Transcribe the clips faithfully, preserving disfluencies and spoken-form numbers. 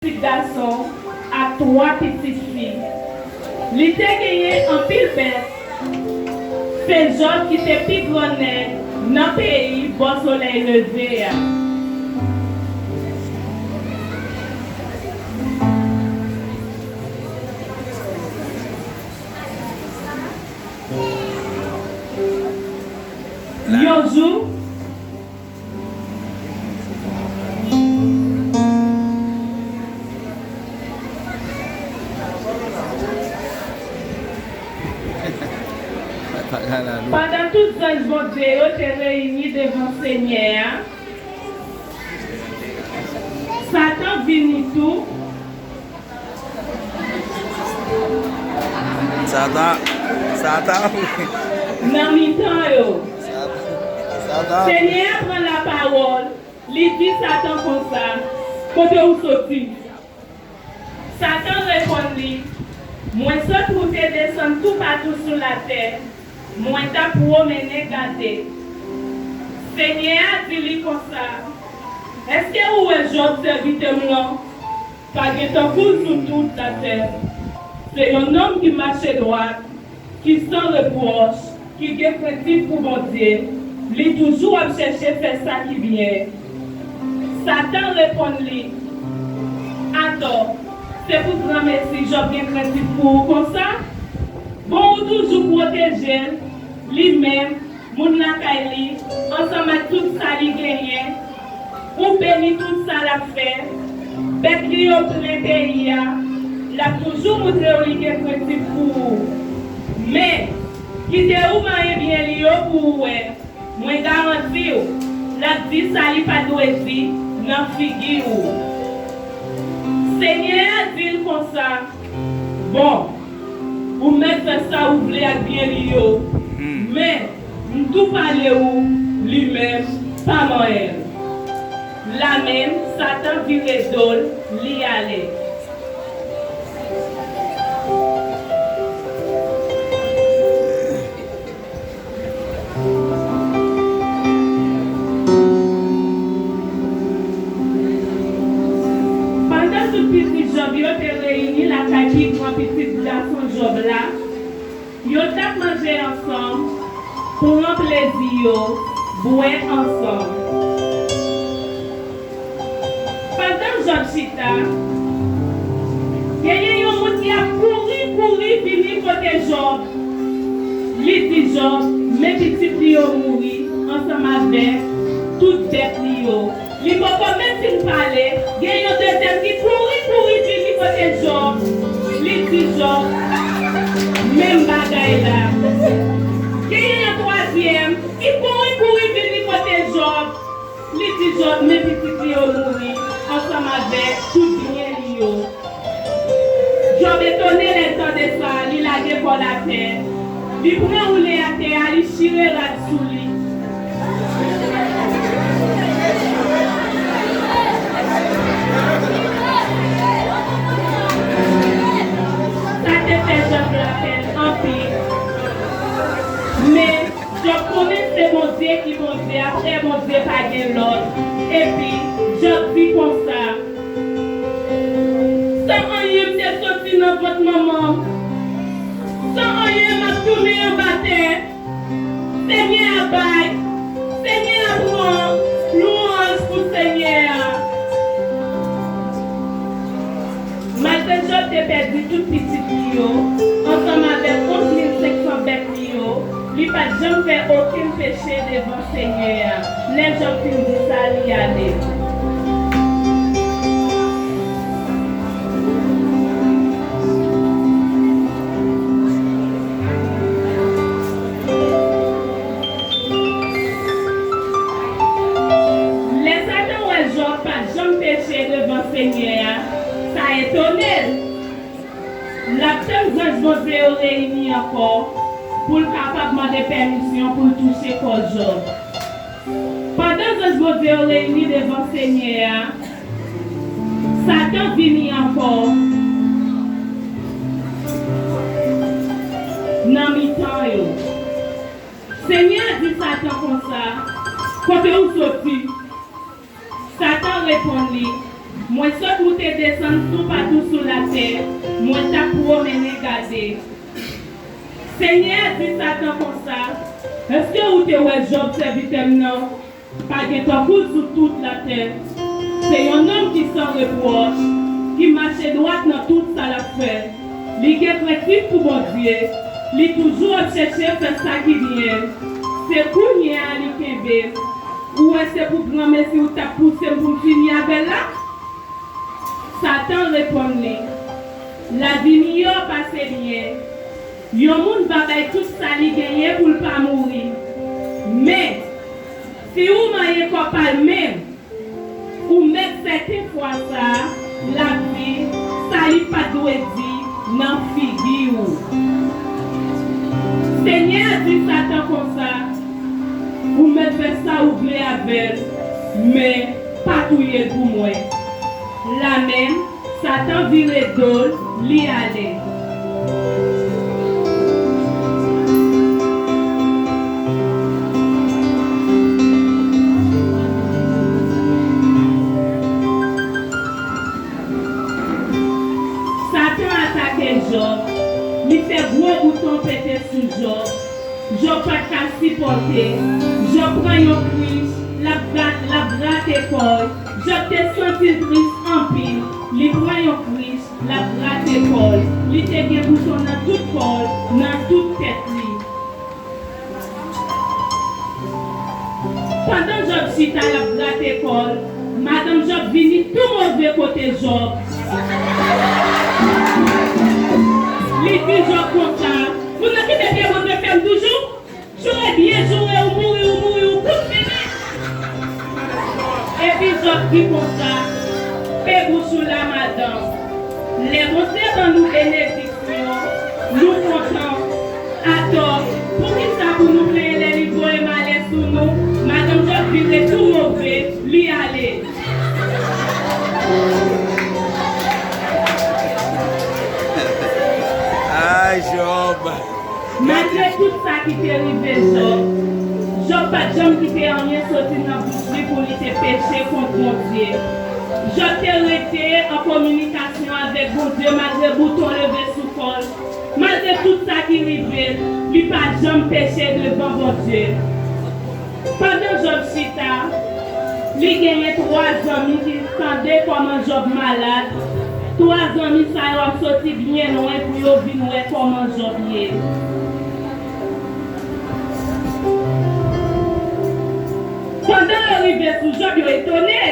pitit gason ak twa pitit fi. Li te genyen anpil bèt. Se Jòb ki te pi gran nèg nan peyi bò solèy leve a. Yon jou, pandan tout zanj Bondye yo te reyini devan Senyè a, Satan vini tou. Satan, Satan. Nan mitan yo. Satan, Satan. Senyè a pran lapawòl, li di Satan konsa, "Kote ou soti?" Satan reponn li, "Mwen sot woute desann toupatou sou latè, mwen t ap pwomennen gade." Senyè a di li konsa, "Èske ou wè Jòb, sèvitè m lan? Pa gen tankou l sou tout latè. Se yon nonm ki mache dwat, ki san repwòch, ki gen krentif pou Bondye, li toujou ap chèche fè sa ki byen." Satan reponn li, "Atò, se pou granmesi Jòb gen krentif pou ou konsa? Bon, ou toujou pwoteje l, li menm, moun lakay li, ansanm ak tout sa li genyen. Ou beni tout sa l ap fè. Bèt li yo plen peyi a. L ap toujou montre w li gen krentif pou ou. Men, kite ou manyen byen li yo pou ou wè. Mwen garanti w, l ap di sa li pa dwe di nan figi ou." Senyè a di l konsa, "Bon, ou mèt fè sa ou vle ak byen li yo, men m tou pale ou, li menm, pa manyen l." Lamenm, Satan vire do l, li ale. Pandan tout pitit Jòb yo te reyini lakay pi gran pitit gason Jòb la, yo t ap manje ansanm, pran plezi yo, bwè ansanm. Pandan Jòb chita, genyen yon moun ki ap kouri, kouri vini kote Jòb. Li di Jòb, men pitit li yo mouri ansanm avèk tout bèt li yo. Li poko menm fin pale, gen yon dezyèm ki kouri, kouri vini kote Jòb. Li di Jòb, menm bagay la. Genyen yon twazyèm ki kouri, kouri vini kote Jòb. Li di Jòb, men pitit li yo mouri, ansanm avèk tout byen li yo. Jòb etone lè l tande sa, li lage kò l atè, li pran woule atè a, li chire rad sou li. Sa te fè Jòb lapèn anpil. Men, Jòb konnen se Bondye ki Bondye, apre Bondye pa gen lòt. Epi, Jòb di konsa, "San anyen m te soti nan vant manman m. San anyen m ap tounen anba tè. Senyè a bay, Senyè a pran, lwanj pou Senyè a." Malgre Jòb te pèdi tout pitit li yo, ansanm avèk onz mil senk san bèt li yo, li pa t janm fè okenn peche devan Senyè a. Lè Jòb fin di sa, li ale. Lè Satan wè Jòb pa t janm peche devan Senyè a, sa etone l. L ap tann zanj Bondye yo reyini ankò pou l kapab mande pèmisyon pou l touche kò Jòb. Pandan zanj Bondye yo reyini devan Senyè a, Satan vini ankò nan mitan yo. Senyè a di Satan konsa, "Kote ou soti?" Satan reponn li, Mwen sot moute desann toupatou sou latè, mwen t ap pwomennen gade. Senyè a di Satan konsa, èske ou te wè Jòb sèvitè m nan? Pa gen tankou l sou tout latè. Se yon nonm ki san repwòch, ki mache dwat nan tout sa l ap fè. Li gen krentif pou Bondye, li toujou ap chèche fè sa ki byen. Se kounye a li kenbe m. Ou wè se pou granmesi ou t ap pouse m pou m fini avè l la? Satan reponn li, lavi miyò pase byen. Yon moun va bay tout sa li genyen pou l pa mouri. Men, si ou manyen kò pa l menm, ou mèt sèten fwa sa a, l ap di sa li pa t dwe di nan figi w. Senyè a di Satan konsa, ou mèt fè sa ou vle avè l, men pa touye l pou mwen. Lamenm, Satan vire do l, li ale. Satan atake Jòb, li fè gwo bouton pete sou Jòb. Jòb pa t ka sipòte. Jòb pran yon krich, l ap gra-, l ap grate kò l. Jòb te santi l tris anpil. Li pran yon krich, l ap grate kò l. Li te gen bouton nan tout kò l, nan tout tèt li. Pandan Jòb chita, l ap grate kò l, madanm Jòb vini tou move kote Jòb. Li di Jòb konsa, moun nan kite pye Bondye fè m toujou? Joure byen joure, ou mouri, ou mouri, ou kout mennen. Epi Jòb di konsa, pe bouch ou la, madanm. Lè Bondye ban nou benediksyon, nou kontan. Atò, poukisa pou nou plenyen lè li voye malè sou nou? Madanm Jòb vire tou move, li ale. Ay, Jòb! Malgre tout sa ki te rive Jòb, Jòb pa t janm kite anyen soti nan bouch li pou li te peche kont Bondye. Jòb te rete an kominikasyon avèk Bondye malgre bouton leve sou kò l. Malgre tout sa ki rive l, li pa janm peche devan Bondye. Pandan Jòb chita, li genyen twa zanmi ki tande kòman Jòb malad. Twa zanmi sa yo ap soti byen lwen pou yo vin wè kòman Jòb ye. Pandan yo rive sou Jòb, yo etone.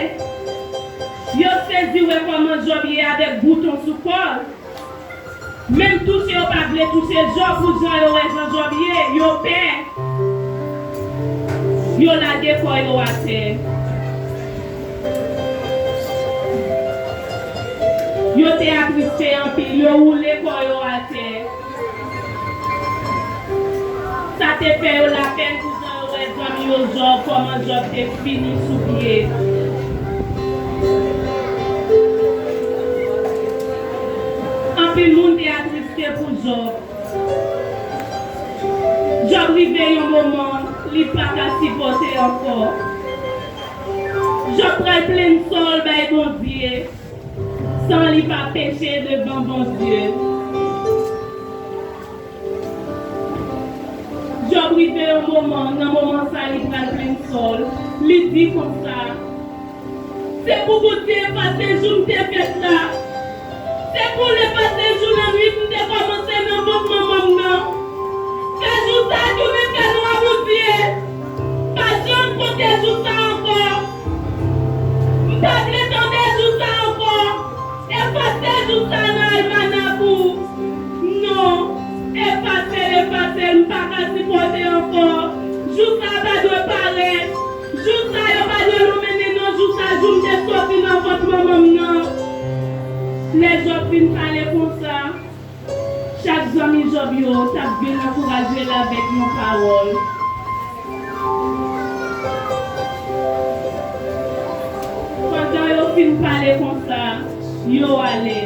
Yo sezi wè kòman Jòb ye avèk bouton sou kò l. Menm touche yo pa vle touche Jòb pou jan yo wè jan Jòb ye, yo pè. Yo lage kò yo atè. Yo te atriste anpil, yo woule kò yo atè. Sa te fè yo lapèn pou jan yo wè zanmi yo Jòb, kòman Jòb te fini sou pye. Anpil moun te atriste pou Jòb. Jòb rive yon moman, li pa ka sipòte ankò. Jòb pral plenn sò l bay Bondye, san li pa peche devan Bondye. Jòb rive yon moman, nan moman sa li pral plenn sò l, li di konsa, se pou Bondye efase jou m te fèt la, se pou l efase jou lannwit m te kòmanse nan vant manman m nan. Fè jou sa a tounen fè nwa, Bondye. Pa janm konte jou sa a ankò. M pa vle tande jou sa a ankò. Efase jou sa a nan almanak ou. Non. Efase l, efase l. M pa ka sipòte ankò. Jou sa a pa dwe parèt. Jou sa a yo pa dwe lonmen nen non. Jou sa a jou m te soti nan vant manman m nan. Lè Jòb fin pale konsa, chak zanmi Jòb yo t ap vin ankouraje l avèk yon pawòl. Pandan yo fin pale konsa, yo ale.